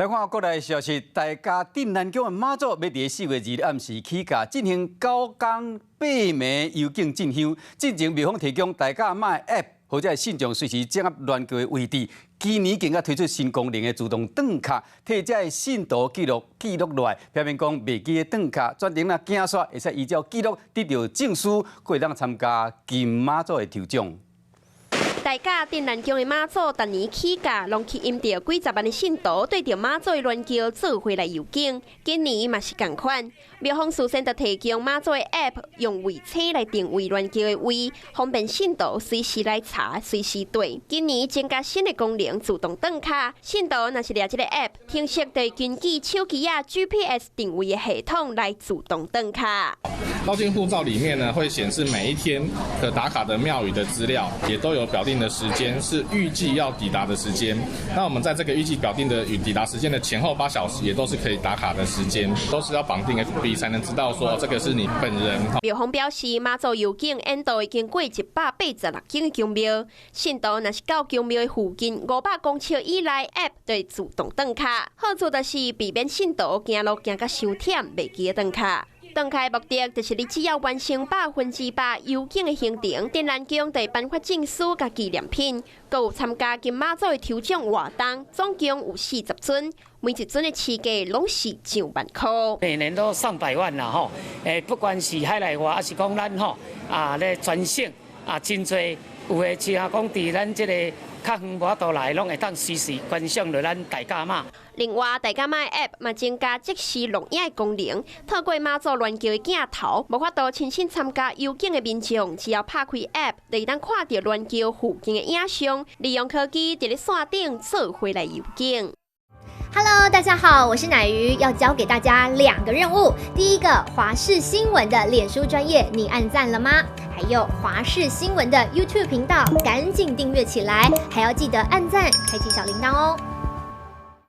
來看國內消息，大甲鎮瀾宮的媽祖欲佇4月2日暗時起駕進行9工8暝遊境進香。進前廟方提供大甲媽的 App，予遮信眾隨時掌握鑾轎的位置。今年更加推出新功能的自動轉卡，替遮信徒記錄落來，避免講袂記得轉卡，轉轉若行煞會使依照記錄得到證書，閣會當參加金媽祖的抽獎。大甲鎮瀾宮的媽祖，逐年起駕攏吸引著幾十萬的信徒，綴著媽祖的鑾轎做伙來遊境。今年嘛是仝款，廟方事先就提供媽祖的 App，用衛星來定位鑾轎的位，方便信徒隨時來查、隨時對。今年增加新的功能，自動轉卡，信徒若是掠這个 App，程式就會根據手機仔 GPS 定位的系統來自動轉卡。繞境護照裡面呢，會顯示每一天可打卡的廟宇的資料，也都有表定的時間是預計要抵達的時間。那我們在這個預計表定的與抵達時間的前後8小時，也都是可以打卡的時間，都是要綁定 FB 才能知道說這個是你本人。廟方表示，媽祖遊境沿途已經過186間宮廟，信徒若是到宮廟的附近500公尺以內，App 就會自動轉卡。好處就是避免信徒行路行甲傷忝，袂記得轉卡。轉卡的目的就是你只要完成100%遊境的行程，鎮瀾宮就會頒發證書佮紀念品，閣有參加金媽祖的抽獎活動，總共有40尊，每一尊的市價攏是上萬箍。每年都上百萬啦吼，不管是海內外，抑是講咱吼啊咧全省啊，真濟有的，像講佇咱這個較遠無法度來，攏會當隨時觀賞著咱大甲媽。另外，大甲媽 App 嘛增加即時錄影的功能，透過媽祖鑾轎的鏡頭，無法度親身參加遊境的民眾，只要拍開 App，就會當看著鑾轎附近的影像，利用科技佇咧線頂做伙來遊境。 Hello，大家好，我是乃瑜，要交給大家兩個任務。第一個，華視新聞的臉書專頁，你按讚了嗎？還有華視新聞的 YouTube 頻道，趕緊訂閱起來，還要記得按讚，開啟小鈴鐺哦。